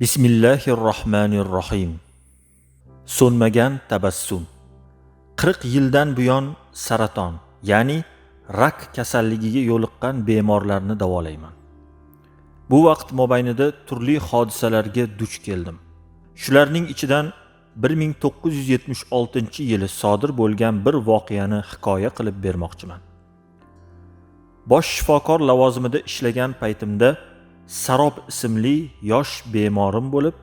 Bismillahirrohmanirrohim. So'nmagan tabassum. 40 yildan buyon saraton, ya'ni rak kasalligiga yo'liqqan bemorlarni davolayman. Bu vaqt mobaynida turli hodisalarga duch keldim. Shularning ichidan 1976-yili sodir bo'lgan bir voqeani hikoya qilib bermoqchiman. Bosh shifokor lavozimida ishlagan paytimda Sarob ismli yosh bemorim bo'lib,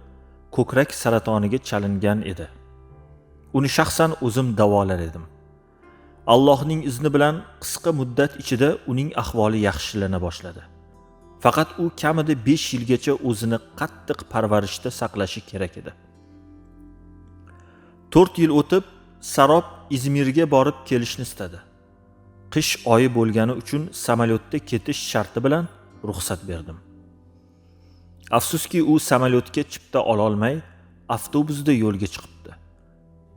ko'krak saratoniga chalingan edi. Uni shaxsan o'zim davolar edim. Allohning izni bilan qisqa muddat ichida uning ahvoli yaxshilana boshladi. Faqat u kamida 5 yilgacha o'zini qattiq parvarishda saqlashi kerak edi. 4 yil o'tib, Sarob Izmirga borib kelishni istadi. Qish oyi bo'lgani uchun samolyotda ketish sharti bilan ruxsat berdim. Afsuski, u samolyotga chipta ololmay, avtobusda yo'lga chiqibdi.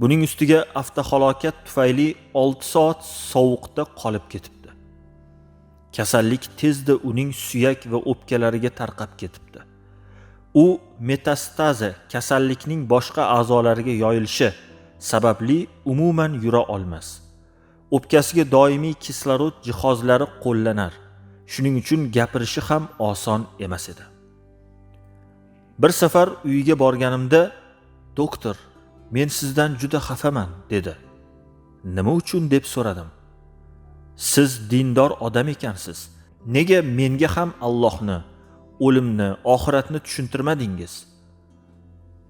Buning ustiga avtohalokat tufayli 6 soat sovuqda qolib ketibdi. Kasallik tezda uning suyak va o'pkalariga tarqab ketibdi. U metastaza kasallikning boshqa a'zolariga yoyilishi sababli umuman yura olmas. O'pkasiga doimiy kislorod jihozlari qo'llanar. Shuning uchun gapirishi ham oson emas edi. Bir safar uyiga borganimda, "Doktor, men sizdan juda xafaman" dedi. "Nima uchun?" deb so'radim. "Siz dindor odam ekansiz. Nega menga ham Allohni, o'limni, oxiratni tushuntirmadingiz?"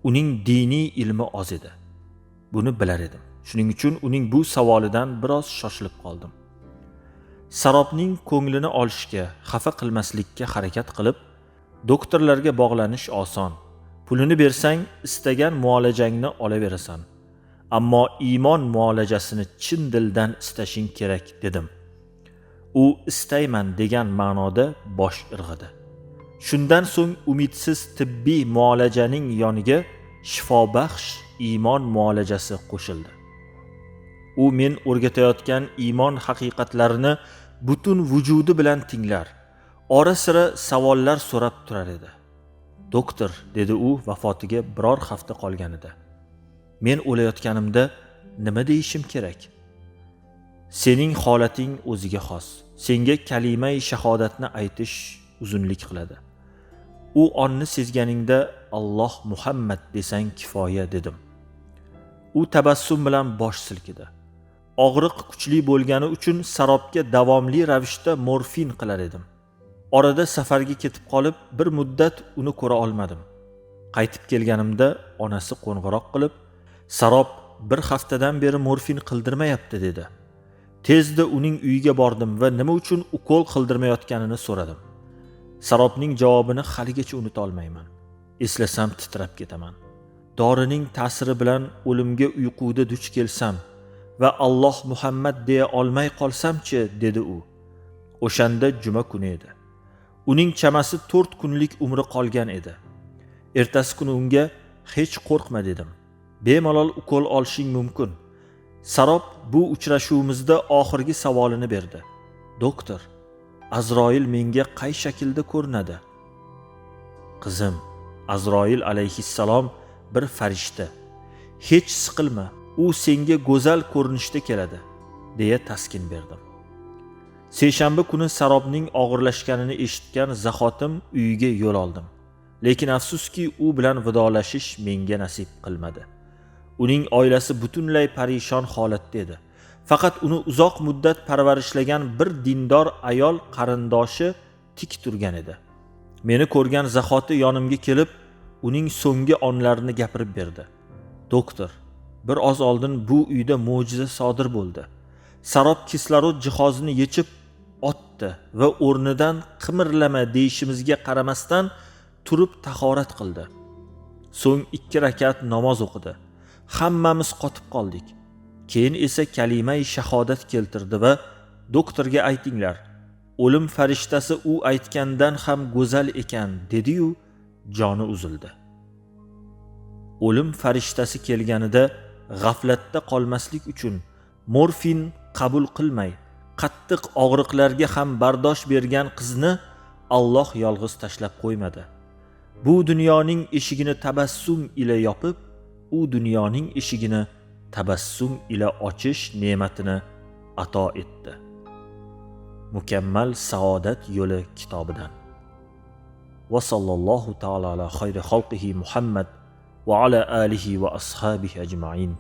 Uning diniy ilmi oz edi. Buni bilar edim. Shuning uchun uning bu savolidan biroz shoshilib qoldim. Sarobning ko'nglini olishga, xafa qilmaslikka harakat qilib, doktorlarga bog'lanish oson. Pulini bersang, istagan muolajangni olaverasan. Ammo iymon muolajasini chin dildan istashing kerak, dedim. U istayman degan ma'noda bosh irg'idi. Shundan so'ng umidsiz tibbiy muolajaning yoniga shifobaxsh iymon muolajasi qo'shildi. U men o'rgatayotgan iymon haqiqatlarini butun vujudi bilan tinglar, ora-sira savollar so'rab turar edi. "Doktor", dedi u vafotiga biror hafta qolganida. "Men o'layotganimda nima deyishim kerak? Sening holating o'ziga xos. Senga kalimai shahodatni aytish uzunlik qiladi. U onni sezganingda Alloh Muhammad desang kifoya", dedim. U tabassum bilan bosh silkidi. Og'riq kuchli bo'lgani uchun Sarobga davomli ravishda morfin qilar edim. Orada safarga ketib qolib, bir muddat uni ko'ra olmadim. Qaytib kelganimda onasi qo'ng'iroq qilib, "Sarob bir haftadan beri morfin qildirmayapti", dedi. Tezda uning uyiga bordim va nima uchun ukol qildirmayotganini so'radim. Sarobning javobini haligacha unuta olmayman. Eslasam titrab ketaman. "Dorining ta'siri bilan o'limga uyquda duch kelsam va Alloh Muhammad deya olmay qolsam-chi", dedi u. O'shanda juma kuni edi. Uning chamasi 4 kunlik umri qolgan edi. Ertasi kuni unga "Hech qo'rqma", dedim. "Bemalol ukol olishing mumkin." Sarob bu uchrashuvimizda oxirgi savolini berdi. "Doktor, Azroil menga qay shaklda ko'rinadi?" "Qizim, Azroil alayhissalom bir farishta. Hech siqilma, u senga go'zal ko'rinishda keladi", deya taskin berdim. Seshanba kuni Sarobning og'irlashganini eshitgan zahotim uyiga yo'l oldim. Lekin afsuski, u bilan vidolashish menga nasib qilmadi. Uning oilasi butunlay parishon holatda edi. Faqat uni uzoq muddat parvarishlagan bir dindor ayol qarindoshi tik turgan edi. Meni ko'rgan zahoti yonimga kelib, uning so'nggi onlarini gapirib berdi. "Doktor, bir oz oldin bu uyda mo'jiza sodir bo'ldi. Sarob kislorod jihozini yechib otdi va o'rnidan qimirlama deyishimizga qaramasdan turib tahorat qildi. So'ng 2 rakat namoz o'qidi. Hammamiz qotib qoldik. Keyin esa kalimai shahodat keltirdi va doktorga aytinglar, o'lim farishtasi u aytgandan ham go'zal ekan", dedi-yu joni uzildi. O'lim farishtasi kelganida g'aflatda qolmaslik uchun morfin qabul qilmay, qattiq og'riqlarga ham bardosh bergan qizni Alloh yolg'iz tashlab qo'ymadi. Bu dunyoning eshigini tabassum ila yopib, u dunyoning eshigini tabassum ila ochish ne'matini ato etdi. Mukammal saodat yo'li kitobidan. Va sallallohu taolo ala xayri xalqihi Muhammad va ala alihi va ashabihi ajmain.